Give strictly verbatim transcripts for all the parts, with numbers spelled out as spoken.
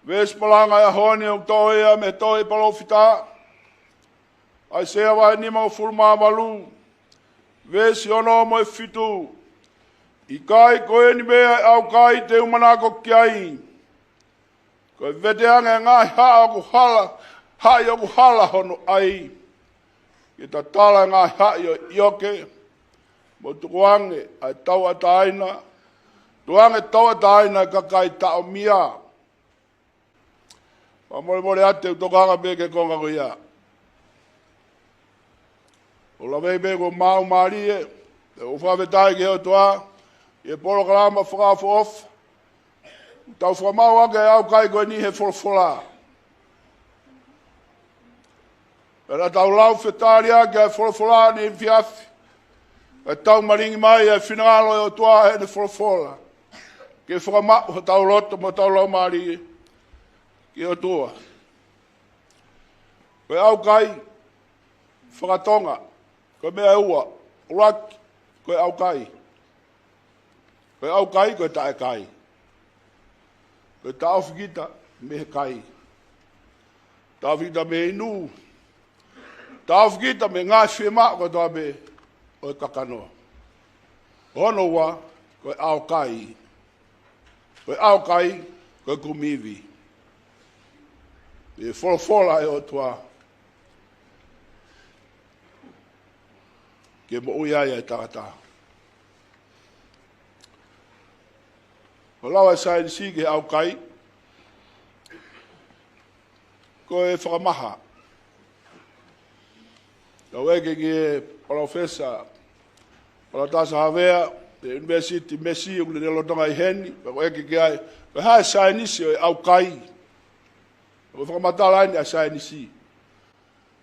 Veesi malanga ʻo e ʻaho ni ʻoku toʻo ia mei he tohi palōfita ʻAisea vahe nimangofulu mā valu, veesi ono mo e fitu. ʻIkai ko eni meʻa ʻe ʻaukai te u manako ki ai, ko e vete ange ʻa e ngaahi haʻa ʻoku hala, haʻi ʻoku hala hono ʻai, ke tatala e ngaahi haʻi ʻo e ʻioke, mo tukuange ʻa e tauʻatāina, tukuange tauʻatāina ʻa e kakai taʻomia. Fakamolemole atu te u tokanga pē ki he konga ko ia. ʻOku ou lave pē kuo maau mālie, ʻoku ou fakafetaʻi ki he ʻOtua, ʻi he polokalama fakaʻofoʻofa. Tau fakamaʻu ʻaki ʻa e ʻaukai ko eni he folofola. Pea naʻa tau lau fetaliaki ʻa e folofola ʻi he efiafi. Kae tau malingi mai ʻa e finangalo ʻo e ʻOtua heʻene folofola, ke fakamaʻu hotau loto mo hotau laumālie ki he ʻOtua. Ko e ʻaukai fakatonga, ko e meʻa ʻe ua. ʻUluaki, ko e ʻaukai. Ko e ʻaukai, ko e taʻekai. Ko e taʻofi kita mei he kai. Taʻofi kita mei he inu. Taʻofi kita mei he ngaahi fiemaʻu kotoa pē ʻo e kakano. Hono ua, ko e ʻaukai. Ko e ʻaukai, ko e kumi ivi. ʻI he folofola ʻa e ʻOtua, ke moʻui ai ʻa e tangata. ʻOku lau ʻa e saienisi ki he ʻaukai, ko e fakamaha. Tau ʻeke ki he palōfesa Palatasa Havea, ʻi he ʻUnivēsiti Mesi, ʻoku ne lolotonga ʻi heni, pea ʻoku ʻeke ki ai, ko e hā e saienisi ʻo e ʻaukai. Ko e fakamatala eni ʻa e saienisi.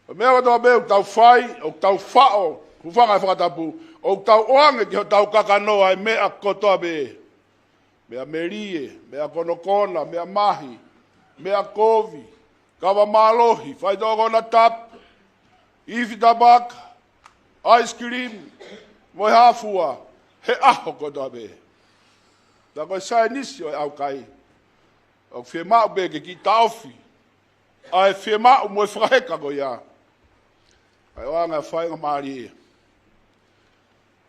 Ko e meʻa kotoa pē ʻoku tau fai, ʻoku tau faʻo, hūfanga he fakatapu, ʻoku tau ʻoange ki hotau kakano ʻa e meʻa kotoa pē. Meʻa melie, meʻa konokona, meʻa mahi, meʻa kovi, kava mālohi, faitoʻo konatapu, ifi tapaka, ice cream, mo e hā fua, he ʻaho kotoa pē. Ka ko e saienisi ʻo e ʻaukai, ʻoku fiemaʻu pē ke kiʻi taʻofi ʻa e fiemaʻu mo e fakaheka ko ia. ʻA e ʻoange ʻa e faingamālie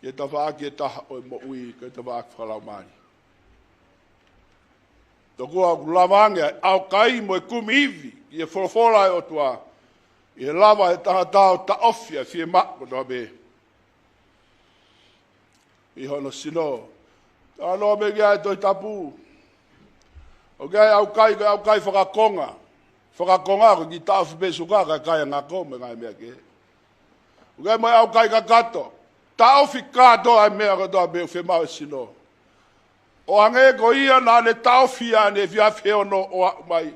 ki he tafaʻaki ʻe taha ʻo e moʻui, ko e tafaʻaki fakalaumālie. Tokua ʻoku lava ange ʻa e ʻaukai mo e kumi ivi ʻi he folofola ʻa e ʻOtua, ʻi he lava ʻe he tangata ʻo taʻofi ʻa e fiemaʻu kotoa pē ʻi hono sino. Talanoa mai ki ai e Tohi Tapu. ʻOku ʻi ai e ʻaukai, ko e ʻaukai fakakonga. Fakakonga ko e kiʻi taʻofi pē suka kae kai ʻa e ngako mo e ngaahi meʻa kehe. ʻOku ʻi ai mo e ʻaukai kakato. Taʻofi kātoa ʻa e meʻa kotoa pē ʻoku fiemaʻu ʻe he sino. ʻO hangē ko ia naʻa ne taʻofi ʻaneefiafi he ono ʻo aʻu mai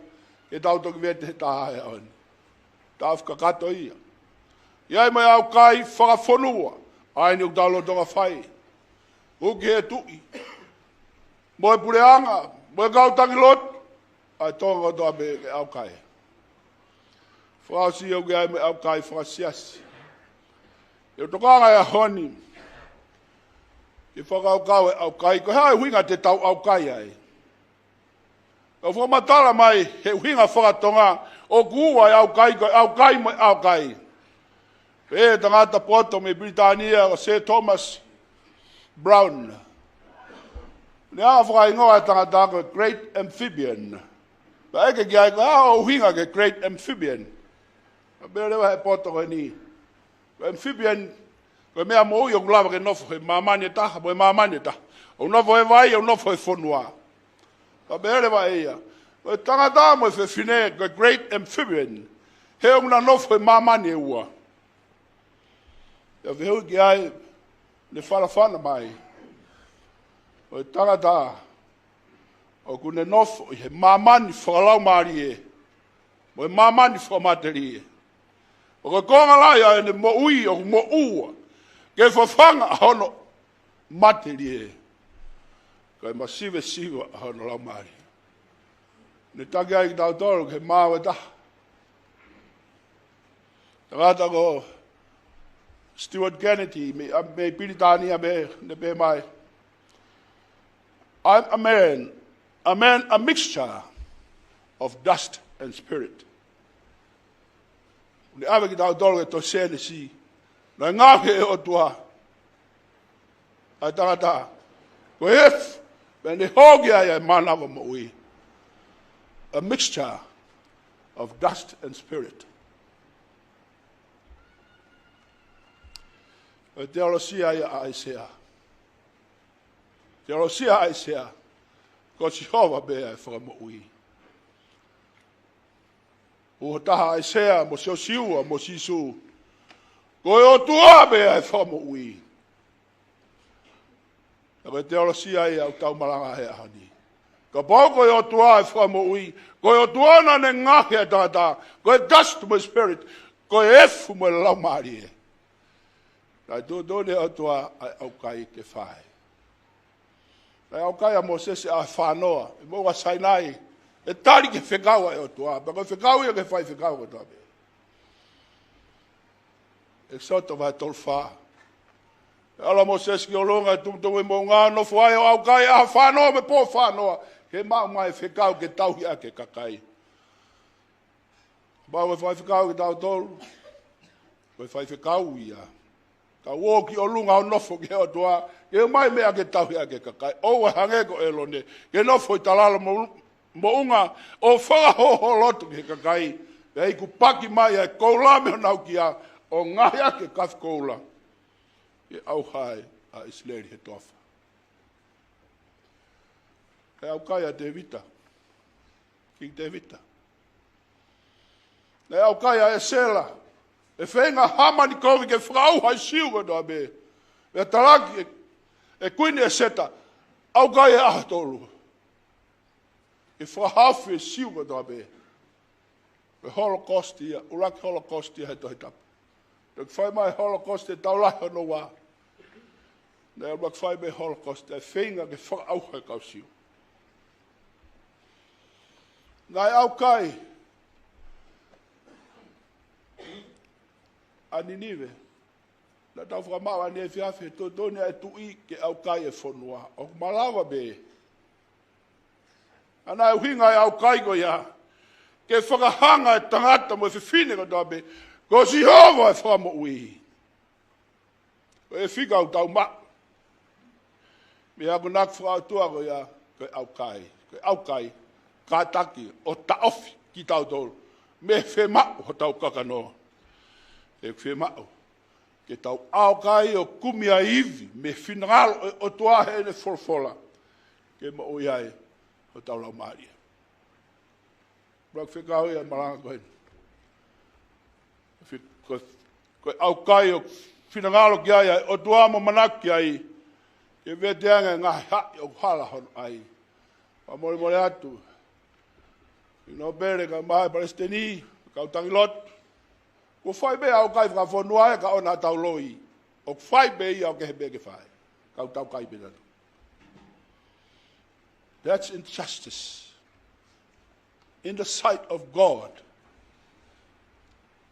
ke tau toki vete he taha he ʻaho ni. Taʻofi kakato ia. ʻI ai mo e ʻaukai fakafonua, ʻa eni ʻoku tau lolotonga fai. Uki he tuʻi, mo e puleʻanga, mo e kau taki lotu, ʻa e tonga kotoa pē ke ʻaukai. Fakaʻosi ʻoku ʻi ai mo e ʻaukai fakasiasi. ʻOku ou tokanga he ʻaho ni ke fakakaukau e ʻaukai, ko e hā e ʻuhinga te tau ʻaukai ai. Ka u fakamatala mai he ʻuhinga fakatonga, ʻoku ua e ʻaukai, ko e ʻaukai mo e ʻaukai. Pehē ʻe he tangata poto mei Pilitānia ko Sir Thomas Browne, ne hanga ʻo fakahingoa e tangata ko e Great Amphibian. Pea ʻeke ki ai, ko e hā hoʻo ʻuhinga ki he Great Amphibian? Pea pehē leva ʻe he poto ko eni, ko e amphibian, ko e meʻa moʻui ʻoku lava ke nofo he māmani ʻe taha mo e māmani ʻe taha. ʻOku nofo he vai, ʻoku nofo he fonua. Pea pehē leva ʻe ia, ko e tangata mo e fefine, ko e great amphibian, he ʻoku na nofo he māmani ʻe ua. Pea fehuʻi ki ai, ne fanafana mai, ko e tangata ʻoku ne nofo ʻi he māmani fakalaumālie mo e māmani fakamatelie. ʻO ko e konga lahi ʻa ʻene moʻui ʻoku moʻua ke fafanga hono matelie, kae masivesiva hono laumālie. Ne taki ai kitautolu ki he maau ʻe taha. Tangata ko Stuart Kennedy, mei, mei Pilitānia, ne pehē mai, "I'm a man, a man, a mixture of dust and spirit. Ne ʻave kitautolu ki he tohi Sēnesi, naʻe ngaohi ʻe he ʻOtua ʻa e tangata ko e efu, pea ne hoko ai ʻa e mānava moʻui. A mixture of dust and spirit. ʻA e teolosia ia ʻa ʻAisea. Teolosia ʻa ʻAisea, ko Sihova pē ʻa e fakamoʻui. Uho taha ʻAisea mo Siosiua mo Sīsū, ko e ʻOtua pē ʻa e fakamoʻui. Ka ko e teolosia ia ʻoku tau malanga he ʻaho ni. Kapau ko e ʻOtua ʻa e fakamoʻui, ko e ʻOtua naʻa ne ngaohi ʻa e tangata, ko e dust mo e spirit, ko e efu mo e laumālie. Naʻe tuʻutuʻuni ʻe he ʻOtua ʻa e ʻaukai ke fai. Naʻe ʻaukai ʻa Mōsese ʻi he ʻaho fānoa ʻi he moʻunga Sainai, ʻe tali ki he fekau ʻa e ʻOtua, pea ko e fekau ia ki he faifekau kotoa pē. ʻEkisoto vahe tolu fā. ʻAlu ʻa Mōsese ki ʻolunga ʻi he tumutumu ʻo e moʻunga, nofo ai ʻo ʻaukai ʻaho fānoa mo e pō fānoa, ke maʻu mai e fekau ke tauhi ʻaki e kakai. Pau ko e faifekau kitautolu, ko e faifekau ia. Ka ō ki ʻolunga ʻo nofo ki he ʻOtua, ke ʻomai meʻa ke tauhi ʻaki e kakai. ʻOua ʻe hangē ko ʻĒlone, ke nofo ʻi talalo mo, moʻunga, ʻo fakahoholo atu ki he kakai, pea iku paki mai ʻa e koula mei honau kia, ʻo ngaohi ʻaki e kafi koula, ke ʻauha ai ʻa ʻIsileli he toafa. Naʻe ʻaukai ʻa Tēvita, Kingi Tēvita. Naʻe ʻaukai ʻa ʻEsela, ʻe feinga ʻa Hāmani kovi ke fakaʻauha e Siu kotoa pē. Pea talaki ʻe, ʻe Kuini ʻEseta, ʻaukai e ʻaho tolu ke fakahaofi e Siu kotoa pē. Ko e Holocaust ia, ʻuluaki Holocaust ia he Tohi Tapu. Toki fai mai e Holocaust he tau lahi hono ua. Naʻe ʻuluaki fai mai e Holocaust, ʻa e feinga ke fakaʻauha e kau Siu. Naʻe ʻaukai ʻa Ninive. Naʻa tau fakamaʻu ʻaneefiafi he tuʻutuʻuni ʻa e tuʻi ke ʻaukai e fonua. ʻOku malava pē. ʻA naʻe ʻuhinga e ʻaukai ko ia, ke fakahanga e tangata mo e fefine kotoa pē, ko Sihova e fakamoʻui. Ko e fika ʻoku tau maʻu mei he akonaki fakaʻotua ko ia, ko e ʻaukai. Ko e ʻaukai, kātaki ʻo taʻofi kitautolu mei he fiemaʻu hotau kakano. ʻOku fiemaʻu ke tau ʻaukai ʻo kumi ʻa e ivi mei he finangalo ʻo e ʻOtua heʻene folofola, ke moʻui ai hotau laumālie. Black fekau ia malanga ko eni. Fi-, ko, ko e ʻaukai ʻoku finangalo ki ai ʻa e ʻOtua mo manako ki ai, ke vete ange ngaahi haʻi ʻoku hala hono ʻai. Fakamolemole atu, ʻi Nōpele kae ʻumaʻā e Palesiteni, kau tangi lotu. Kuo fai pē ʻaukai fakafonua ē ka ʻoua naʻa tau loi. ʻOku fai pē ia, ʻoku kehe pē ke fai. Kau taukai pē atu. That's injustice in the sight of God.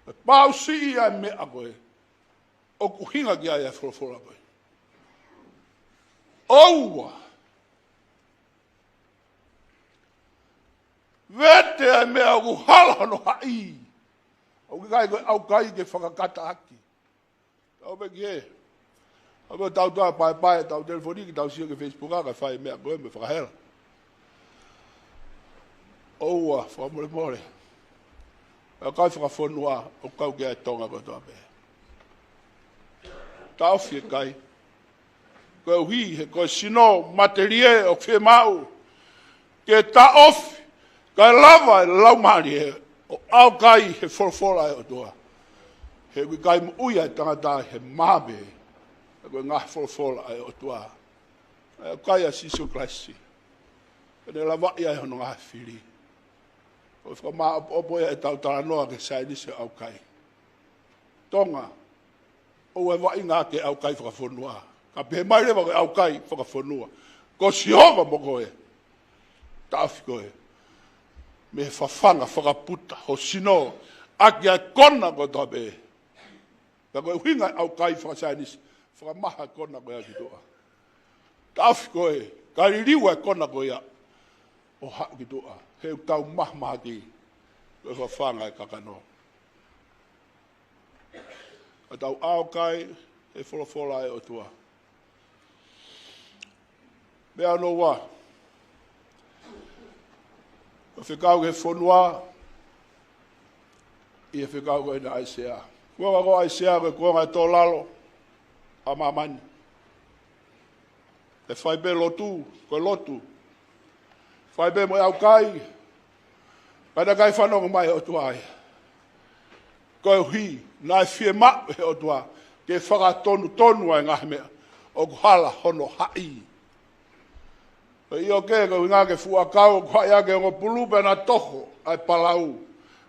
Pea pau siʻi ʻa e meʻa ko ē ʻoku ʻuhinga ki ai ʻa e folofola ko ē. ʻOua. Vete ʻa e meʻa ʻoku hala hono haʻi. ʻOku ʻikai ko e ʻaukai ke fakakata ʻaki. Tau pē ki he. Tau pē tau toa paepae, tau telefoni ki tau sio ki he Facebook ʻa ka fai meʻa ko ē mo e fakahela. ʻOua, fakamolemole. ʻAukai fakafonua, ʻoku kau ki ai e Tonga kotoa pē. Taʻofi e kai. Koeʻuhi he ko e sino matelie ʻoku fiemaʻu ke taʻofi, kae lava e laumālie ʻo ʻaukai he folofola ʻa e ʻOtua. He ʻoku ʻikai moʻui ʻa e tangata he mā pē, ka ko e ngaahi folofola ʻa e ʻOtua. ʻA e ʻaukai ʻa Sīsū Kalaisi. Pea ne lavaʻi ai hono ngaahi fili. ʻOku fakamāʻopoʻopo ia ʻetau talanoa ki he saienisi ʻo e ʻaukai. Tonga, ʻoua ʻe vaʻinga ki he ʻaukai fakafonua. Ka pehē mai leva ko e ʻaukai fakafonua, ko Sihova mo koe. Taʻofi koe mei he fafanga fakaputa ho sino ʻaki ʻa e kona kotoa pē. Ka ko e ʻuhinga e ʻaukai fakasaienisi, fakamaha e kona ko ia ki tuʻa. Taʻofi koe, kae liliu e kona ko ia ʻo haʻu ki tuʻa. he ʻoku tau mahamahaki ko e fafanga e kakano. Ka tau ʻaokai he folofola ʻa e ʻOtua. Meʻa hono ua, ko e fekau ki he fonua, ʻi he fekau ko ena ʻa ʻAisea. Kuonga ko ʻAisea ko e kuonga e tō lalo ʻa māmani. ʻE fai pē lotu, ko e lotu. Fai pē mo e ʻaukai. Ka naʻe ʻikai fanongo mai e ʻOtua ia. Koeʻuhi, naʻe fiemaʻu ʻe he ʻOtua ke fakatonutonu ʻa e ngaahi meʻa ʻoku hala hono haʻi. Ko e ʻioke, ko e ʻuhinga ke fuʻu ʻakau, ʻoku haʻi ʻaki e ongo pulu pea na toho ʻa e palau.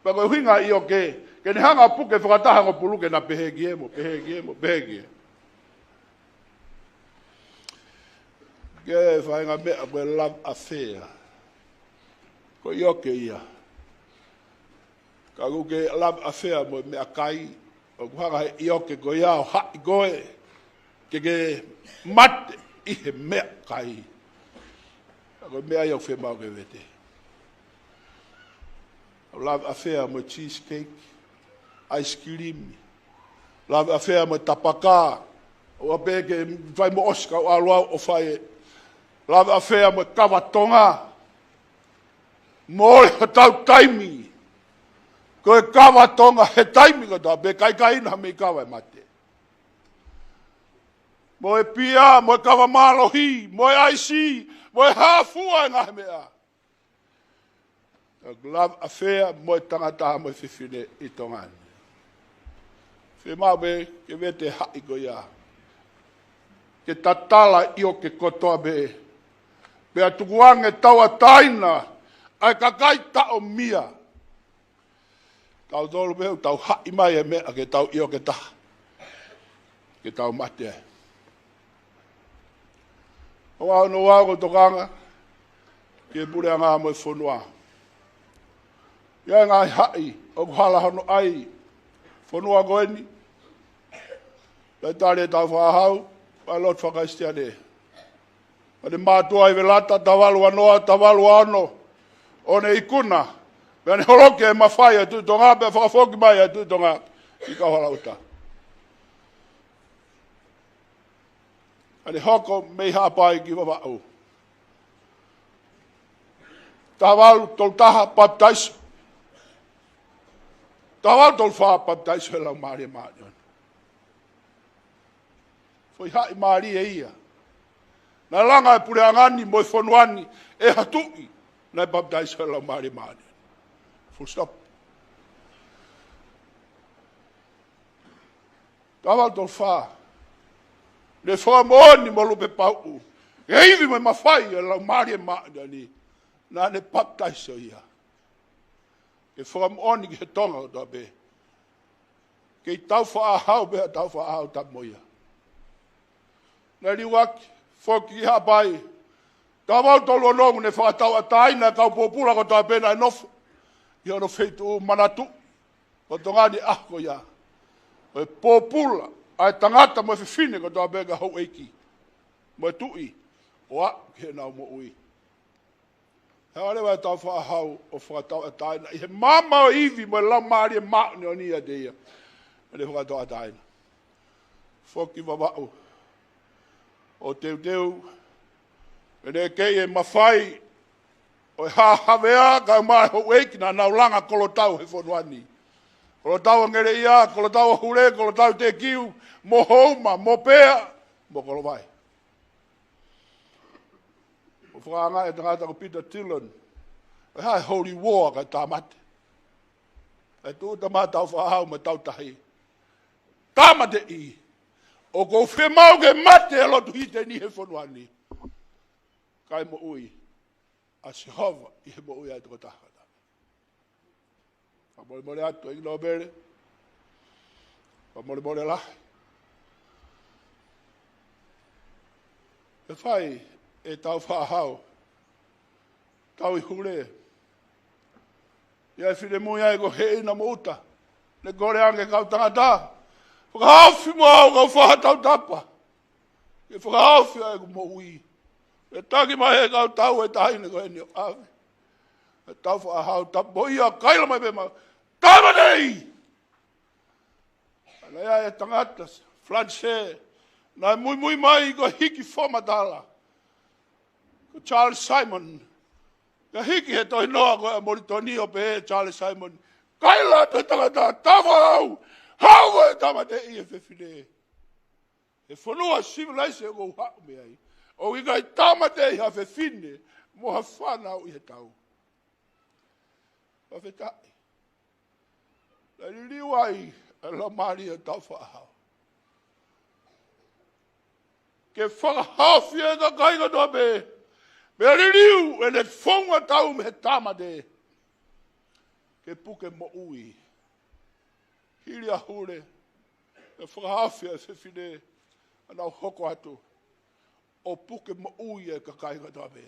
Pea ko e ʻuhinga ʻioke, ke ne hanga ʻo puke fakataha e ongo pulu ke na pehē ki ai mo, pehē ki ai mo, pehē ki ai. Ke faʻahinga meʻa ko e love affair. Ko e ʻioke ia. Ka ʻoku ke love affair mo e meʻakai, ʻoku hanga he ʻioke ko ia ʻo haʻi koe, ke ke mate ʻi he meʻakai. Ka ko e meʻa ia ʻoku fiemaʻu ke vete. Love affair mo e cheesecake, ice cream. Love affair mo e tapaka, ʻoua pē ke fai mo ʻosi kau ʻalu au ʻo fai. Love affair mo e kava Tonga. Mole hotau taimi. Ko e kava Tonga he taimi kotoa pē, ʻikai ke ʻi ai ha meʻi kava ʻe mate. Mo e pia, mo e kava mālohi, mo e ʻaisi, mo e hā fua e ngaahi meʻa. Love affair mo e tangata mo e fefine ʻi Tonga ni. Fiemaʻu pē ke vete e haʻi ko ia. Ke tatala e ʻioke kotoa pē. Pea tukuange tauʻatāina ʻa e kakai taʻomia. Tautolu pē ʻoku tau haʻi mai e meʻa ke tau ʻioke taha. Ke tau mate ai. ʻOku ou ʻaonga ʻo tokanga ki he puleʻanga mo e fonua. ʻI ai e ngaahi haʻi ʻoku hala hono ʻai fonua ko eni. Pea tali e tau fakahau, ʻa e lotu faka-Kalisitiane. Pea ne mātuʻa ʻi Velata, taha valu ua noa, taha valu ua ono. ʻO ne ikuna, pea ne holoki e mafai ʻa e Tuʻi Tonga, pea fakafoki mai ʻa e Tuʻi Tonga ʻi Kauhalaʻuta. Pea ne hoko mei Haʻapai ki Vavaʻu. Taha valu tolu taha papitaiso. Taha valu tolu fā papitaiso he Laumālie Māʻoniʻoni. Foʻi haʻi mālie ia. Naʻe langa e puleʻanga ni mo e fonua ni ʻe ha tuʻi naʻe papitaiso he Laumālie Māʻoniʻoni. Full stop. Taha valu tolu fā. Ne fakamoʻoni mo Lupepauʻu, ʻe ivi mo e mafai ʻa e Laumālie Māʻoniʻoni, naʻa ne papitaiso ia. Ke fakamoʻoni ki he Tonga kotoa pē. Kei tau fakahau pē ha tau fakahau tapu mo ia. Naʻe liuaki, foki ki Haʻapai. Taha valu tolu ono, ne fakatauʻatāina e kau pōpula kotoa pē naʻe nofo ʻi hono feituʻu manatu. Ko Tonga ni ʻaho ko ia. Ko e pōpula ʻa e tangata mo e fefine kotoa pē, kau houʻeiki mo e tuʻi, ʻo aʻu ki heʻenau moʻui. He ʻaho leva ʻe tau fakahau ʻo fakatauʻatāina ʻi he maama ʻo e ivi mo e Laumālie Māʻoniʻoni ʻiate ia. Pea ne fakatauʻatāina. Foki Vavaʻu ʻo teuteu. Pea ne kei e mafai ʻo e hahavea kae ʻumaʻā e houʻeiki naʻa nau langa kolotau he fonua ni. Kolotau ʻa Ngeleʻia, kolotau ʻa Hule, kolotau Tekiu, mo Houma, mo Pea, mo Kolovai. ʻO fakaanga e tangata ko Peter Dillon, ʻe hā e holy war kae tāmate. ʻE tuʻu tama tau fakahau mo tau tahi. Tāmateʻi. ʻOku ou fiemaʻu ke mate e lotu hīteni he fonua ni. Kae moʻui ʻa Sihova ʻi he moʻui ʻa e tokotaha. Fakamolemole atu e ʻEiki Nōpele. Fakamolemole lahi. ʻE fai e tau fakahau. Tau ʻi Hule. ʻI ai e finemui ai ko Heina mo ʻUta. Ne kole ange kau tangata. Fakahaofi mo au kau fā tautapa. Ke fakahaofi ai ʻeku moʻui. ʻE taki mai he kau tau e taʻahine ko eni ʻo ʻave. Taufaʻahau, tapu mo ia, kaila mai pē mai, tāmateʻi! Naʻe ʻi ai e tangata Falanisē naʻe muimui mai ko e hiki fakamatala, ko Charles Simeon. Naʻe hiki he tohinoa ko e ʻa Molitoni ʻo pehē, Charles Simeon, kaila atu e tangata, taufaʻahau, haʻu koe ʻo tāmateʻi e fefine. He fonua sivilaise ʻoku ou haʻu mei ai, ʻoku ʻikai tāmateʻi ha fefine mo ha fānau ʻi he tau. Fakafetaʻi, naʻe liliu ai e laumālie ʻo Taufaʻahau ke fakahaofi e kakai kotoa pē, pea liliu ʻene founga tau mei he tāmate ke puke moʻui. Hili a Hule, ʻe fakahaofi e fefine, ʻa nau hoko atu ʻo puke moʻui e kakai kotoa pē.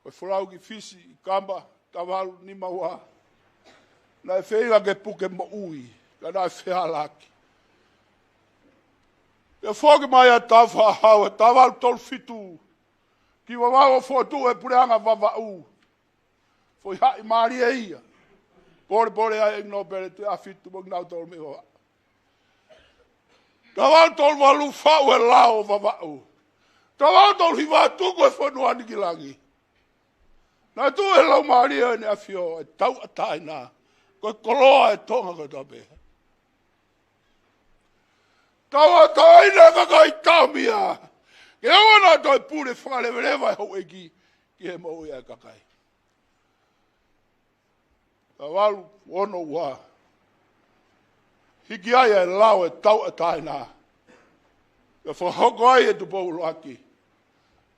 Ko e folau ki Fisi, ʻi Kama, taha valu nima ua, naʻe feinga ke puke moʻui, ka naʻe fehālaaki. ʻE foki mai ʻa Taufaʻahau ʻi he taha valu tolu fitu ki Vavaʻu ʻo fokotuʻu e puleʻanga Vavaʻu. Foʻi haʻi mālie ia. Polepole ai e nōpele Tuʻi ʻAhofitu mo kinautolu mei Vavaʻu. Taha valu tolu valu faʻu e lao ʻo Vavaʻu. Taha valu tolu hiva tuku e fonua ni ki langi. Naʻe tuʻu he laumālie ʻo ʻEne ʻAfio e tauʻatāina, ko e koloa e Tonga kotoa pē. Tauʻatāina e kakai taumia, ke ʻoua naʻa toe pule fakaleveleva e houʻeiki ki he moʻui ʻa e kakai. Taha valu ono ua, hiki ai e lao e tauʻatāina, pea fakahoko ai ʻe Tupou ʻUluaki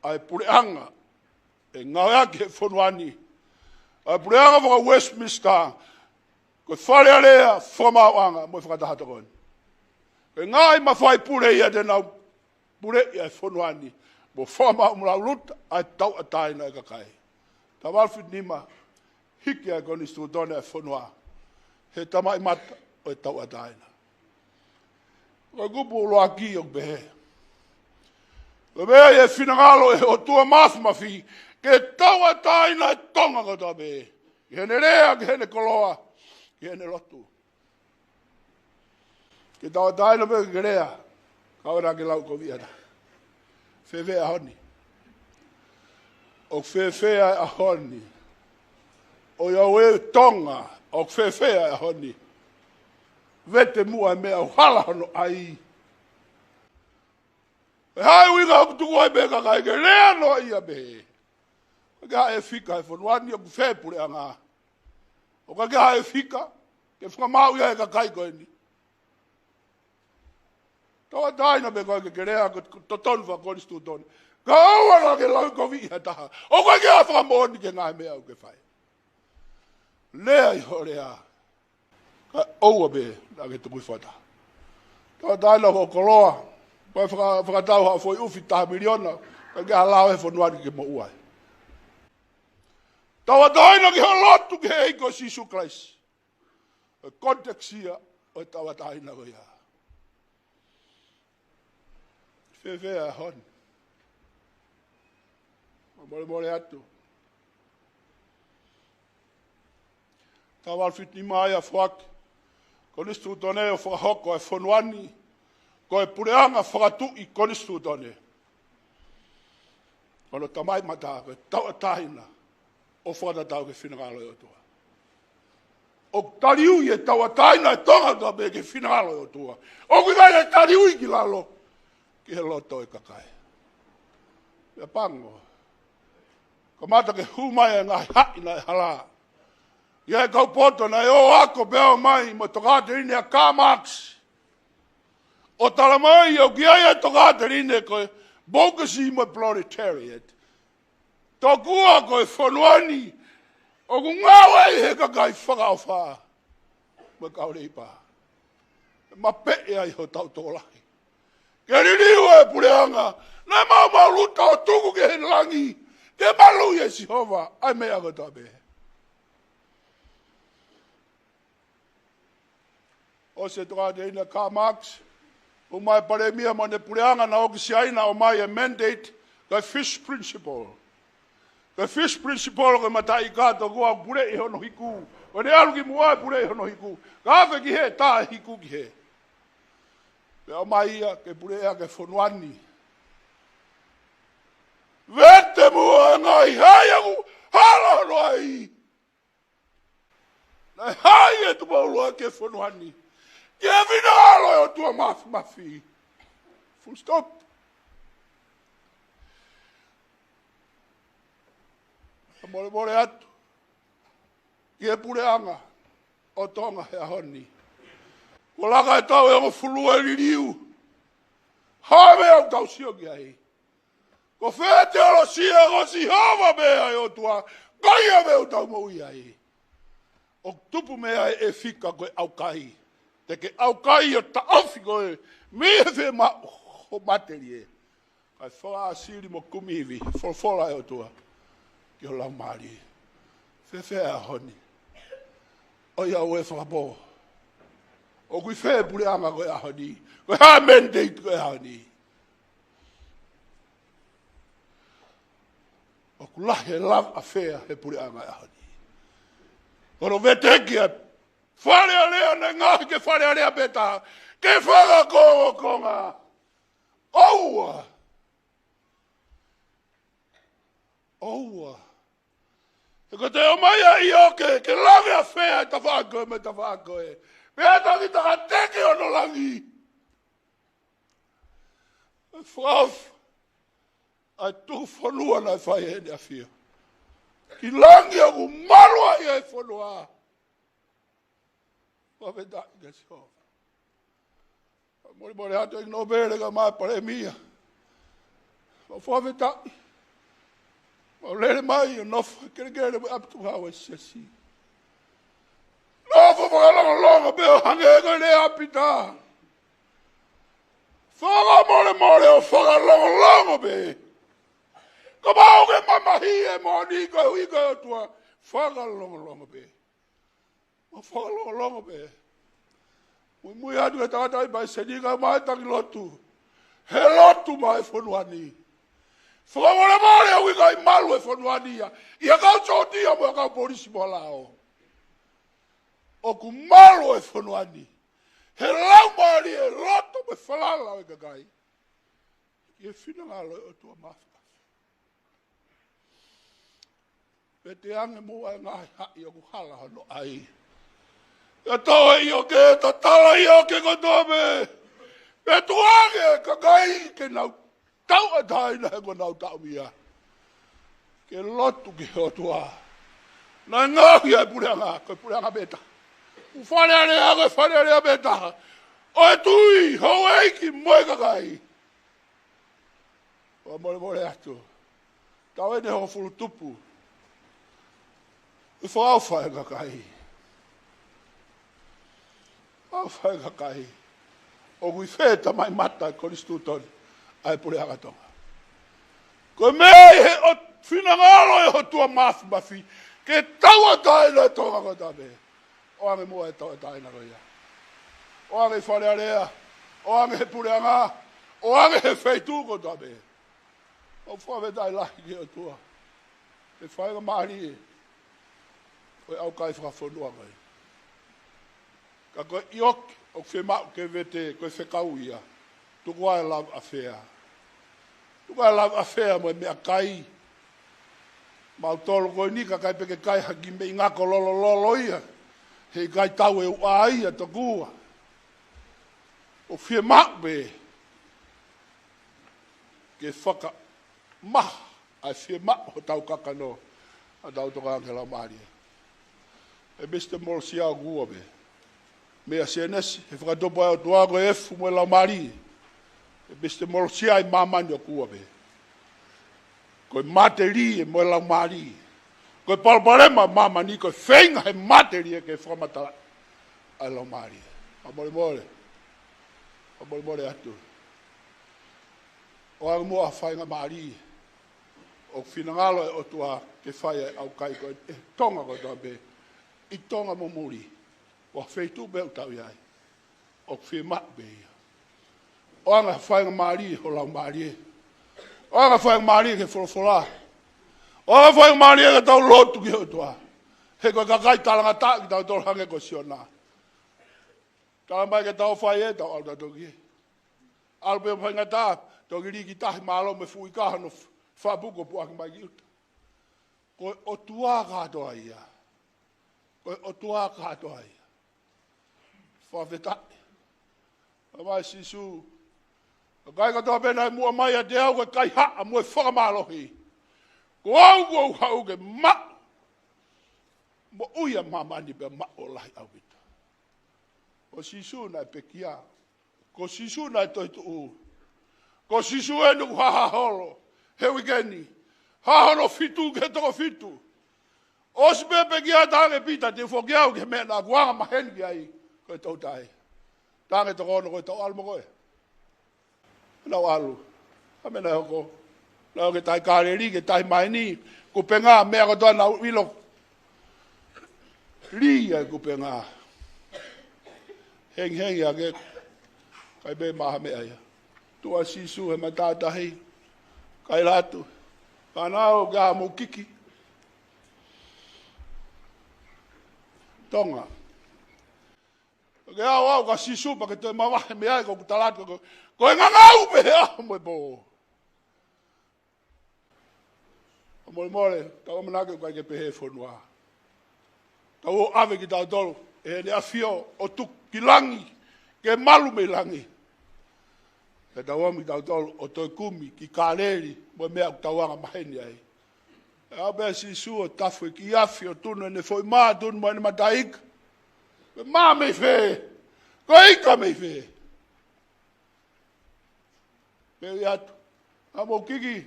ʻa e puleʻanga ʻe ngāueʻaki he fonua ni, ʻa e puleʻanga faka-Westminster, ko e Fale Alea, Fakamaauʻanga mo e Fakataha Tokoni. Ko e ngaahi mafai pule ia te nau puleʻi ʻa e fonua ni, mo fakamaʻu mo lauluta ʻa e tauʻatāina e kakai. Taha valu fitu nima, hiki ʻa e konisitūtone ʻa e fonua he tamaʻimata ʻo e tauʻatāina. Ko e kupu ʻuluaki ʻoku pehē, ko e meʻa ia ʻe finangalo ʻe he ʻOtua Māfimafi ke tauʻatāina e Tonga kotoa pē, ki heʻene lea, ki heʻene koloa, ki heʻene lotu. Ke tauʻatāina pē ke ke lea, ka ʻoua naʻa ke lau kovi ʻata. Fēfē ʻaho ni? ʻOku fēfē ʻaho ni? ʻOiauē Tonga, ʻoku fēfē ʻaho ni? Vete muʻa e meʻa ʻoku hala hono ʻai. ʻE hai ʻuhinga ʻoku tuku ai pē kakai ke lea noa ia pē? ʻOku ʻikai ha ʻefika he fonua ni, ʻoku fē puleʻanga? ʻOku ʻikai ha ʻefika ke fakamaʻu ia e kakai ko eni? Tauʻatāina pē koe ke ke lea ko e totonu fakakonisitūtone, ka ʻoua naʻa ke lau kovi ʻi ha taha. ʻOku ʻikai ha fakamoʻoni ki he ngaahi meʻa ʻoku ke fai. Lea ʻi hoʻo lea, ka ʻoua pē naʻa ke tuku hifo ha taha. Tauʻatāina hoʻo koloa, pea faka-, fakatau ha foʻi ʻufi taha miliona, ka ʻikai ha lao he fonua ni ke moʻua ai. Tauʻatāina ki hoʻo lotu ki he ʻEiki ko Sīsū Kalaisi. Ko e context ia ʻo e tauʻatāina ko ia. Fēfē ʻaho ni? Mo molemole atu. Taha valu fitu nima ia foaki konisitūtone ʻo fakahoko e fonua ni ko e puleʻanga fakatuʻi konisitūtone. Ko hono tamaʻimata ko e tauʻatāina ʻo fakatatau ki he finangalo ʻo e ʻOtua. ʻOku taliui e tauʻatāina e Tonga kotoa pē ki he finangalo ʻo e ʻOtua. ʻOku ʻikai ke taliui ki lalo ki he loto ʻo e kakai. Pea pango, kamata ke hū mai e ngaahi haʻi naʻe hala. ʻI ai e kau poto naʻe ō ako pea ō mai mo e tokāteline ʻa Karl Marx, ʻo tala mai ʻoku ʻi ai e tokāteline ko e burgeoisie mo e proletariat. Tokua ko e fonua ni ʻoku ngāue ai he kakai fakaʻofa mo e kau leipa. Mapeʻe ai hotau tokolahi. Ke liliu e puleʻanga naʻe maumau luta ʻo tuku ki he langi, ke maluʻi ʻe Sihova ʻa e meʻa kotoa pē. ʻOsi e tokāteline ʻa Karl Marx, hū mai e palēmia mo ʻene puleʻanga, naʻe ō ki Siaina ʻo ʻomai e mandate, ko e Fish Principle. Ko e first principle ko e mataʻi kato ko ē ʻoku puleʻi hono hiku. Ko ʻene ʻalu ki muʻa ʻe puleʻi hono hiku. Ka afe ki hē, tā e hiku ki hē. Pea ʻomai ia ke puleʻi ʻaki e fonua ni. Vete muʻa e ngaahi haʻi ʻoku hala hono ʻai. Naʻe haʻi ʻe Tupou ʻUluaki e fonua ni ki he finangalo ʻo e ʻOtua Māfimafi. Full stop. Fakamolemole atu ki he puleʻanga ʻo Tonga he ʻaho ni. Kuo laka e taʻu ʻe hongofulu ʻe liliu. Hā e meʻa ʻoku tau sio ki ai? Ko fē teolosia? Ko Sihova pē ʻa e ʻOtua, ko ia pē ʻoku tau moʻui ai. ʻOku tupu mei ai e fika ko e ʻaukai. Te ke ʻaukai ʻo taʻofi koe mei he fiemaʻu ʻo e matelie. Kae fakaʻāsili mo kumi ivi, folofola ʻa e ʻOtua ki ho laumālie. Fēfē ʻa e ʻaho ni? ʻOiauē fakapō. ʻOku ʻi fē puleʻanga ko e ʻaho ni? Ko e hā e mandate ko e ʻaho ni? ʻOku lahi e love affair he puleʻanga ʻaho ni. Ko hono veteki ʻa e Fale Alea, naʻe ngaohi ke Fale Alea pē taha, ke fakakongokonga. ʻOua. ʻOua. He ko e toe ʻomai ʻa ʻIoke ke love affair e tafaʻaki ko ē mo e tafaʻaki ko ē, pea taki takateki hono langi. Fakaʻofa ʻa e tuku fonua naʻe fai ʻe heʻene ʻafio ki langi ʻoku malu ai e fonua. Fakafetaʻi kia Sihova. Fakamolemole atu ʻEiki Nōpele kae ʻumaʻā e Palēmia. Fakafetaʻi. Mau lele mai ʻo nofo he kelekele mo e ʻapi tukuhau ʻa e Siasi. Nofo fakalongolongo pē ʻo hangē ko e lea ʻa Pita. Fakamolemole ʻo fakalongolongo pē. Kapau ʻoku ke mamahiʻi e moʻoni koeʻuhi ko e ʻOtua, fakalongolongo pē. Mau fakalongolongo pē. Muimui atu ki he tangataʻeiki palesiteni kae ʻumaʻā e taki lotu. He lotu mai e fonua ni. Fakamolemole ʻoku ʻikai malu e fonua ni ia ʻi ha kau sōtia mo ha kau polisi mo ha lao. ʻOku malu e fonua ni he laumālie, loto mo e falala ʻo e kakai ki he finangalo ʻo e ʻOtua Māfimafi. Pea te ange muʻa e ngaahi haʻi ʻoku hala hono ʻai. Pea tau ʻio ke tatala ʻio ke kotoa pē. Pea tuku ange e kakai ke nau tauʻatāina he ko ʻenau taʻomia ke lotu ki he ʻOtua. Naʻe ngaohi ʻa e puleʻanga ko e puleʻanga pē taha. ʻOku Fale Alea ko e Fale Alea pē taha ʻo e tui, houʻeiki mo e kakai. Fakamolemole atu. Taʻu ʻe hongofulu tupu. ʻOku fakaʻofa e kakai. ʻOfa e kakai. ʻOku ʻi fē tamaimata e konisitūtone ʻa e puleʻanga Tonga? Ko e meʻa ʻi he ʻo finangalo ʻo e ʻOtua Māfimafi ke tauʻatāina e Tonga kotoa pē. ʻOange muʻa e tauʻatāina ko ia. ʻOange ʻi Fale Alea, ʻoange he puleʻanga, ʻoange he feituʻu kotoa pē. ʻOku fakafetaʻi lahi ki he ʻOtua he faingamālie ʻo e ʻaukai fakafonua ko ē. Ka ko e ʻioke ʻoku fiemaʻu ke vete, ko e fekau ia. Tuku ā e love affair. Tuku ā e love affair mo e meʻakai. Mautolu ko eni ka ʻikai pē ke kai ha kiʻi meʻi ngako lolololo ia. He ʻikai tau e uʻa ia tokua. ʻOku fiemaʻu pē ke fakamaha ʻa e fiemaʻu hotau kakano, ʻa tau tokanga ki he Laumālie. He Mister Molosia ʻoku ua pē. Meia Sēnesi, he fakatupu ʻa e ʻOtua ko e efu mo e Laumālie. He Mister Molosia ʻi māmani ʻoku ua pē. Ko e matelie mo e laumālie. Ko e palopalema ʻa māmani ko e feinga he matelie ke fakamatalaʻi ʻa e laumālie. Fakamolemole. Fakamolemole atu. ʻOange muʻa ha faingamālie ʻoku finangalo e ʻOtua ke fai ai e ʻaukai ko ē ʻi Tonga kotoa pē, ʻi Tonga mo muli, ko ha feituʻu pē ʻoku tau ʻi ai. ʻOku fiemaʻu pē ia. ʻOange ha faingamālie ho laumālie. ʻOange ha faingamālie ki he folofola. ʻOfa faingamālie ke tau lotu ki he ʻOtua. He ko e kakai talangataʻa kitautolu hangē ko Siona. Tala mai ke tau fai ē, tau ʻalu tautolu ki hē. ʻAlu pē faingataʻa, toki lī ki tahi mālō mo e fuʻu ika hono f-, fapuko puʻaki mai ki ʻuta. Ko e ʻOtua kātoa ia. Ko e ʻOtua kātoa ia. Fakafetaʻi. Tala mai Sīsū. Kakai kātoa pē naʻe muʻa mai ʻiate au ko e kaihaʻa mo e fakamālohi. Ko au kuo u haʻu ke maʻu moʻui ʻa māmani pea maʻu ʻo lahi ʻaupito. Ko Sīsū naʻe pekia. Ko Sīsū naʻe toetuʻu. Ko Sīsū eni ʻoku hā holo he uike ni. Hā hono fitu ki he toko fitu. ʻOsi pē pekia, talaange Pita, te u foki au ki he meʻa naʻa ku anga maheni ki ai, ko e toutai. Talaange toko ono, ko e tau ʻalu mo koe. Nau ʻalu. ʻA e meʻa naʻe hoko. Nau ō ki he tahi Kāleli, ki he tahi Maini, kupenga, meʻa kotoa naʻa nau ʻilo. Lī ʻa e kupenga. Hengihengi ake, ʻikai pē maʻu ha meʻa ia. Tuʻu ʻa Sīsū he matātahi. Kaila atu. Fānau, ke ʻā mou kiki. Tonga. Ke ʻā ʻo aʻu kia Sīsū pea ke toe mavahe mei ai, ko ʻeku tala atu, ko, ko e ngangau pē he ʻaho mo e pō. ʻOku molemole, tau ʻamanaki ʻoku ʻikai ke pehē fonua. Tau ō ʻave kitautolu ʻe Heʻene ʻAfio ʻo tuku ki langi, ke malu mei langi. Ke tau ō mai kitautolu ʻo toe kumi ki Kāleli mo e meʻa ʻoku tau anga maheni ai. ʻE aʻu pē ʻa Sīsū ʻo tafu e kiʻi afi ʻo tunu ʻene foʻi mā, tunu mo ʻene mataʻi ika. Ko e mā mei fē? Ko e ika mei fē? Pea ui atu, ʻā mou kiki.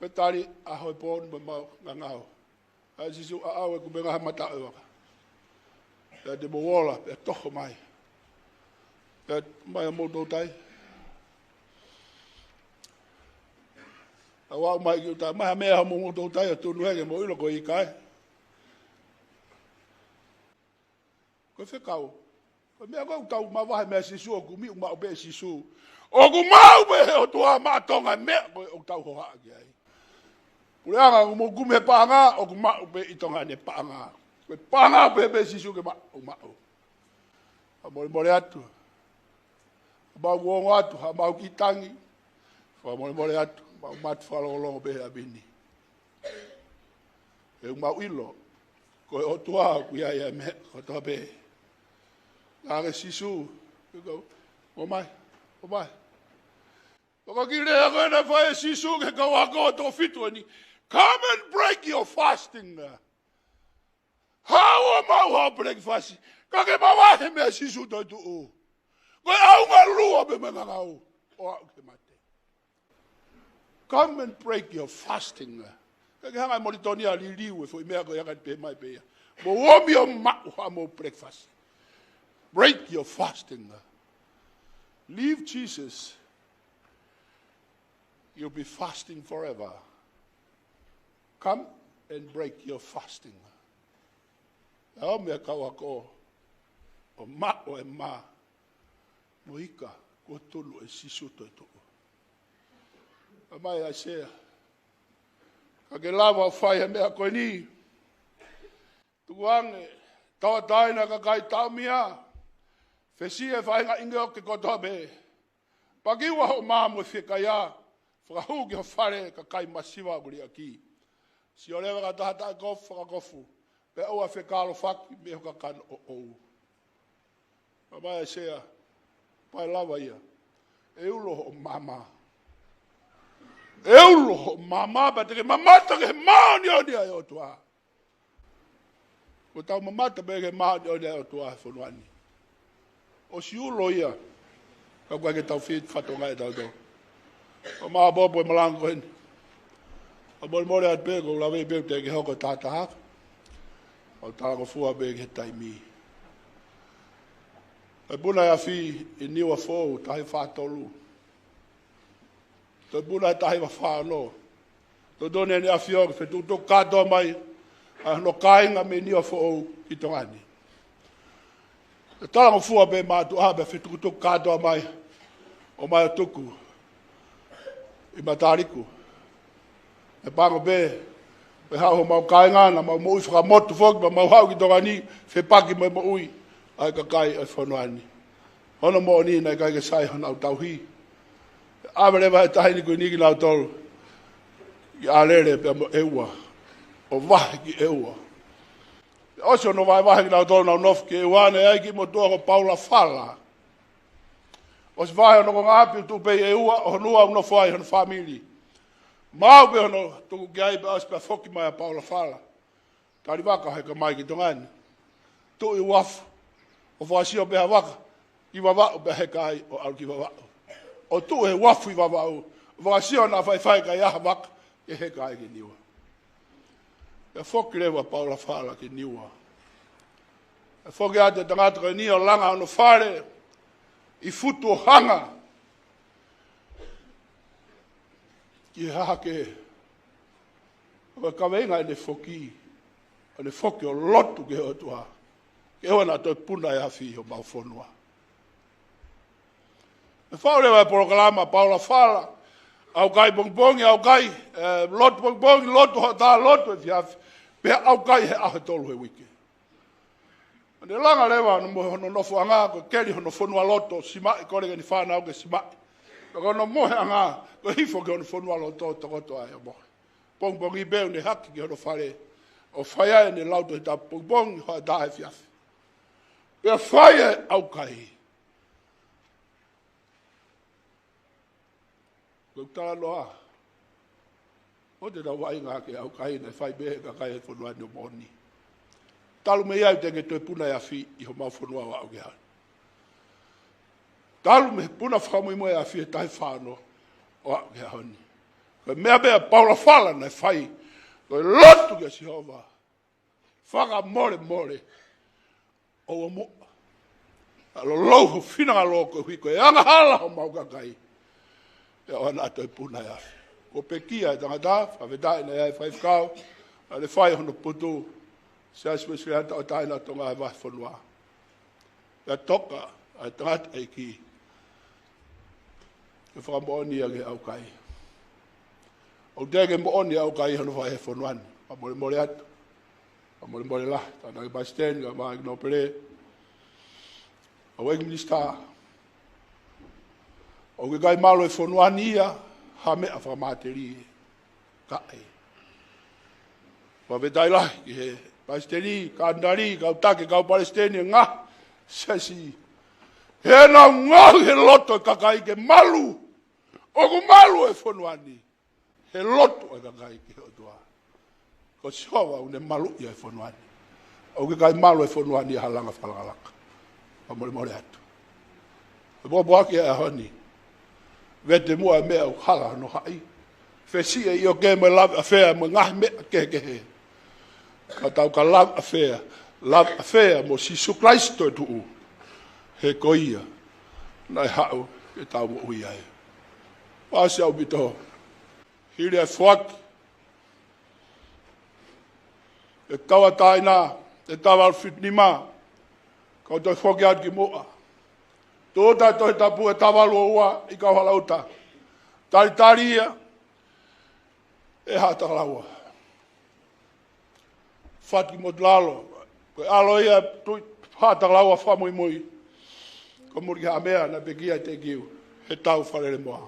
Pea tali ʻaho e pō ni mo e ngangau. ʻAi ʻa Sīsū ʻo aʻu e kupenga he mata ʻo e vaka. Pea te mou ola, pea toho mai. Pea mai ʻa moutolu tai. ʻA ʻoua ʻe mai ki ʻuta, mai ha meʻa ʻa moutolu tai ʻo tunu hē ke mou ʻilo ko e ika ē. Ko e fekau. Ko e meʻa ko ē ʻoku tau mavahe mei ai ʻa Sīsū, ʻoku kumi ʻoku maʻu pē ʻe Sīsū. ʻOku maʻu pē he ʻOtua maʻa Tonga e meʻa ko ē ʻoku tau hohaʻa ki ai. Puleʻanga, ʻoku mou kumi he paʻanga, ʻoku maʻu pē ʻi Tonga ʻene paʻanga. Ko e paʻanga pē pē ʻe Sīsū ke maʻu, ʻoku maʻu. Fakamolemole atu. Mau ongo atu, ha mau kiʻi tangi. Fakamolemole atu, mau matu fakalongolongo pē he ʻapi ni. He ʻoku mau ʻilo, ko e ʻOtua ʻoku ʻi ai ʻa e meʻa kotoa pē. Ngāue ʻa Sīsū, ke kau, ō mai, ō mai. Ko e kiʻi lea ko ē naʻe fai ʻe Sīsū ki he kau ako ʻe toko fitu eni. Come and break your fasting. Haʻu ʻo maʻu haʻo breakfast. Ka ke mavahe mei ai ʻa Sīsū toetuʻu. Ko e ʻaonga lua pē mo e ngangau ʻo aʻu ki he mate. Come and break your fasting. Ka ke hanga ʻe Molitoni ʻo liliu e foʻi meʻa ko ia kae pehē mai pē ia. Mou ō mai ʻo maʻu haʻamou breakfast. Break your fasting. Leave Jesus. You'll be fasting forever. Come and break your fasting. ʻAo mai ʻa e kau ako ʻo maʻu e mā mo e ika kuo tunu ʻe Sīsū toetuʻu. ʻA mai ʻa Aisea. Ka ke lava ʻo fai ʻa e meʻa ko eni. Tukuange, tauʻatāina e kakai taʻomia. Fesiʻi e faʻahinga ʻingoke kotoa pē. Pakiua hoʻo mā mo e fiekaia, fakahū ki ho fale e kakai masiva ʻoku liʻaki. Sio leva ki ha taha taʻekofu, fakakofu, pea ʻoua ʻe fekalofaki mei ho kakano ʻoʻou. ʻA mai ʻa Aisea, pea lava ia. ʻE ulo hoʻo maama. ʻE ulo hoʻo maama, pea te ke mamata ki he māʻoniʻoni ʻa e ʻOtua. Ko ʻetau mamata pē ki he māʻoniʻoni ʻa e ʻOtua he fonua ni. ʻOsi ulo ia, ka ʻoku ʻikai ke tau fie fatongia ʻe tautolu. ʻOku mau ʻapoʻapo e malanga ko eni. Fakamolemole atu pē, ʻoku ou lave pē ʻoku teʻeki hoko e tahataha. ʻOku ou talangofua pē ki he taimi. Toipuna ʻa e afi ʻi Niuafoʻou, taha hiva fā tolu. Toipuna ʻa e taha hiva fā ono. Totonu ʻEne ʻAfio ke fetukutuku kātoa mai ʻa hono kāinga mei Niuafoʻou ki Tonga ni. ʻE talangofua pē mātuʻa pea fetukutuku kātoa mai ʻo mai ʻo tuku ʻi Mataliku. ʻE pango pē, ʻe haʻu homau kāinga, naʻa mau moʻui fakamotu foki, pea mau haʻu ki Tonga ni, fepaki mo e moʻui ʻa e kakai ʻo e fonua ni. Hono moʻoni naʻe ʻikai ke sai honau tauhi. ʻAve leva ʻe he taʻahine kuini kinautolu ki ʻAlele pea mo ʻEua, ʻo vahe ki ʻEua. ʻOsi hono vahevahe kinautolu, nau nofo ki ʻEua, naʻe ʻi ai e kiʻi motuʻa ko Paula Fala. ʻOsi vahe hono konga ʻapi, tuʻu pē ʻi ʻEua, ʻo honua ʻoku nofo ai hono fāmili. Maʻu pē hono tuku ki ai, pea ʻosi pea foki mai ʻa Paula Fala. Tali vaka, heka mai ki Tonga ni. Tuʻu ʻi uafu, ʻo fakasio pē ha vaka ki Vavaʻu, pea heka ai ʻo ʻalu ki Vavaʻu. ʻO tuʻu he uafu ʻi Vavaʻu, ʻo fakasio naʻa faifai, ʻikai ha vaka ke heka ai ki Niua. Pea foki leva Paula Fala ki Niua. Pea foki atu e tangata ko eni ʻo langa hono fale ʻi Futuʻohanga ki he hahake. Ko e kaveinga ʻene foki, ʻene foki ʻo lotu ki he ʻOtua, ke ʻoua naʻa toe puna e afi ʻi homau fonua. ʻE faʻu leva e polokalama Paula Fala, ʻaukai pongipongi, ʻaukai, ē, lotu pongipongi, lotu hoʻatā, lotu efiafi, pea ʻaukai he ʻaho ʻe tolu he uike. ʻO ne langa leva hono mohe, hono nofoʻanga, ko e keli hono fonualoto, simaʻi, kole ki heʻene fānau ke simaʻi. Pea ko hono moheʻanga, ko e hifo ki hono fonualoto, tokoto ai ʻo mohe. Pongipongi pē ʻo ne hake ki hono fale, ʻo fai ai ʻene lau Tohi Tapu pongipongi, hoʻatā, efiafi. Pea fai e ʻaukai. Ko e talanoa ʻoku tau vaʻinga ki he ʻaukai naʻe fai pē ʻe he kakai ʻo e fonua ni ʻo moʻoni. Talu mei ai ʻoku teʻeki ke toe puna e afi ʻi homau fonua ʻo aʻu ki he ʻaho ni. Talu mei he puna fakamuimui e afi he taha hiva fā ono ʻo aʻu ki he ʻaho ni. Ko e meʻa pē ʻa Paula Fala naʻe fai, ko e lotu kia Sihova. Fakamolemole, ʻoua muʻa ʻa lolou ho finangalo koeʻuhi ko e angahala homau kakai, pea ʻoua naʻa toe puna e afi. Kuo pekia e tangata, fakafetaʻi naʻe ʻi ai e faifekau, naʻa ne fai hono putu, Siasi Uēsiliana Tauʻatāina ʻo Tonga he vahefonua. Pea toka ʻa e tangataʻeiki ke fakamoʻoni ia ki he ʻaukai. ʻOku teʻeki ke moʻoni e ʻaukai hono fai he fonua ni. Fakamolemole atu. Fakamolemole lahi. Tānaki Palesiteni, ka mai ki Nōpele. ʻA e ʻEiki Minisitā. ʻOku ʻikai malu e fonua ni ia ha meʻa fakamatelie. Kae fakafetaʻi lahi ki he Palesiteni, Katinali, kau taki, kau Palesiteni, ngaahi siasi. He naʻa nau ngaohi he loto e kakai ke malu. ʻOku malu e fonua ni he loto e kakai ki he ʻOtua. Ko Sihova ʻoku ne maluʻi e fonua ni. ʻOku ʻikai malu e fonua ni ha langa fakalakalaka. Fakamolemole atu. Ko e pōpoaki ʻa e ʻaho ni. Vete muʻa e meʻa ʻoku hala hono haʻi. Fesiʻi e ʻioke mo e laveʻafea mo e ngaahi meʻa kehekehe. Ka tau ka laveʻafea, laveʻafea mo Sīsū Kalaisi toetuʻu. He ko ia naʻe haʻu ke tau moʻui ai. Fakaʻosi ʻaupito. Hili ʻa e foaki ʻe Tauʻatāina, ʻe taha valu fitu nima, kau toe foki atu ki muʻa. Tō atu e Tohi Tapu ʻe taha valu ua ʻi Kauhalaʻuta. Talitali ia ʻe Haʻatakalaua. Fatu ki Motulalo, ko e ʻalo ia ʻo e Tuʻi Haʻatakalaua fakamuimui. Ko Mulikihaʻamea naʻe pekia ʻe Tekiu, he tau Falelemoa.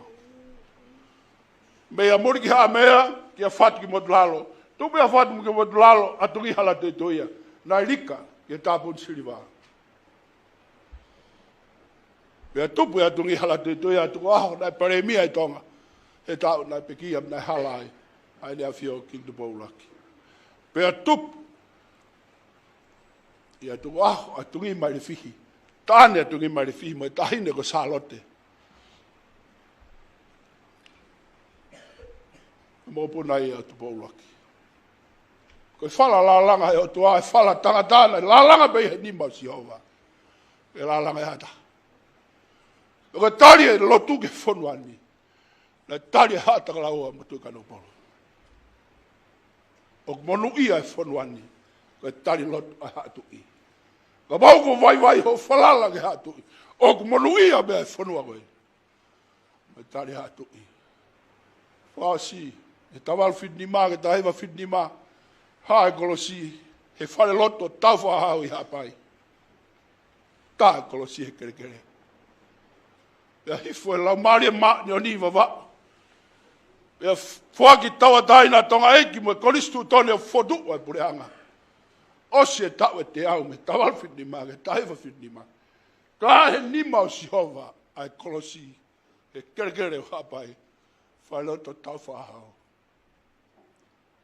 Meia Mulikihaʻamea kia Fatu ki Motulalo. Tupu ʻa Fatu ki Motulalo, ʻAtungihala Tuʻituʻia. Naʻe lika ki he tāpuni siliva. Pea tupu ʻa ʻAtungihala Tuʻituʻia, Tukuʻaho, naʻe palēmia ʻi Tonga. He taʻu naʻe pekia, naʻe hala ai ʻa ʻEne ʻAfio Kingi Tupou ʻUluaki. Pea tupu ʻa Tukuʻaho, ʻAtungimaelefihi. Taʻane ʻAtungimaelefihi mo e taʻahine ko Sālote. Mokopuna ia ʻo Tupou ʻUluaki. Ko e fala lālanga ʻe he ʻOtua, ʻe fala tangata naʻe lālanga pē ʻi he nima ʻo Sihova. ʻE lālanga ʻe ha taha. Ko e tali e lotu ki he fonua ni. Naʻe tali ʻe Haʻatakalaua mo Tuʻi Kanokupolu. ʻOku monūʻia e fonua ni, ko e tali lotu ʻa e Haʻa Tuʻi. Kapau ʻoku vaivai hoʻo falala ki he Haʻa Tuʻi, ʻoku monūʻia pē e fonua ko ē. Ko e tali Haʻa Tuʻi. Fakaʻosi, ʻe taha valu fitu nima ki he taha hiva fitu nima, hā e kolosi he falelotu Taufaʻāhau ʻi Haʻapai. Tā e kolosi he kelekele. Pea hifo e Laumālie Māʻoniʻoni ʻi Vavaʻu. Pea foaki tauʻatāina ʻa Tonga ʻEiki mo e Konisitūtone ʻo fokotuʻu ʻa e puleʻanga. ʻOsi e taʻu ʻe teau mei he taha valu fitu nima ki he taha hiva fitu nima. Ka ʻi he nima ʻo Sihova ʻa e kolosi he kelekele ʻo Haʻapai, falelotu Taufaʻāhau.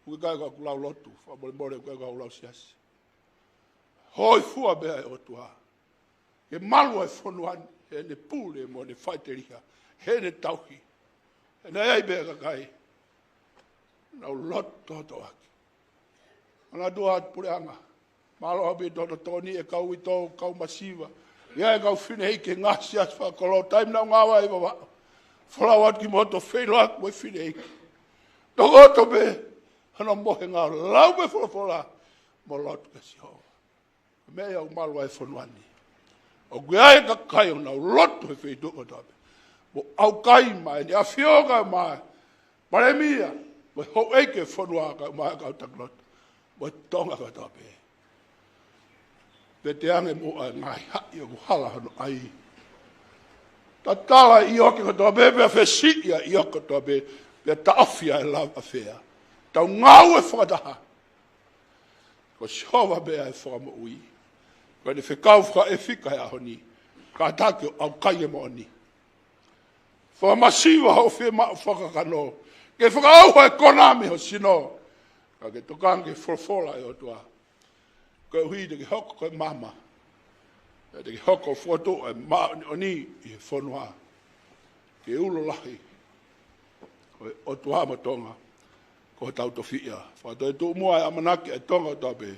ʻOku ʻikai ko ʻeku lau lotu, fakamolemole, ʻoku ʻikai ko ʻeku lau siasi. Hōifua pē ʻa e ʻOtua ke malu ʻa e fonua ni, heʻene pule mo ʻene faʻiteliha, heʻene tauhi. He naʻe ʻi ai pē kakai naʻa nau loto toʻaki. Ana tua atu puleʻanga. Mālō ʻaupito hono tokoni e kau uitou, kau masiva. ʻI ai e kau fineʻeiki he ngaahi siasi fakakolo, taimi naʻa ku ngāue ai ʻi Vavaʻu. Folau atu kimoutolu, feiloaki mo e fineʻeiki. Tokoto pē hono mohenga ʻo lau pē folofola mo lotu kia Sihova. Meʻa ia ʻoku malu ai e fonua ni. ʻOku ʻi ai e kakai ʻoku nau lotu he feituʻu kotoa pē. Mo ʻaukai mai ʻEne ʻAfio kae ʻumaʻā e Palēmia, mo e houʻeiki e fonua kae ʻumaʻā e kau taki lotu, mo e Tonga kotoa pē. Pea te ange muʻa e ngaahi haʻi ʻoku hala hono ʻai. Tatala e ʻioke kotoa pē, pea fesiʻi ʻa e ʻioke kotoa pē, pea taʻofi ʻa e lava ʻafea. Tau ngāue fakataha. Ko Sihova pē ʻa e Fakamoʻui. Ko ʻene fekau fakaʻefika he ʻaho ni. Kātaki ʻo ʻaukai e moʻoni. Fakamasiva hoʻo fiemaʻu fakakakano. Ke fakaʻauha e konā mei ho sino. Ka ke tokanga ki he folofola ʻa e ʻOtua. Koeʻuhi te ke hoko ko e maama. Pea te ke hoko ʻo fokotuʻu e māʻoniʻoni ʻi he fonua. Ke ulo lahi ko e ʻOtua mo Tonga, ko hotau tofiʻa. Fakatoetuʻu muʻa e ʻamanaki ʻa e Tonga kotoa pē.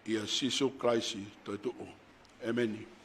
ʻIa Sīsū Kalaisi toetuʻu. ʻĒmeni.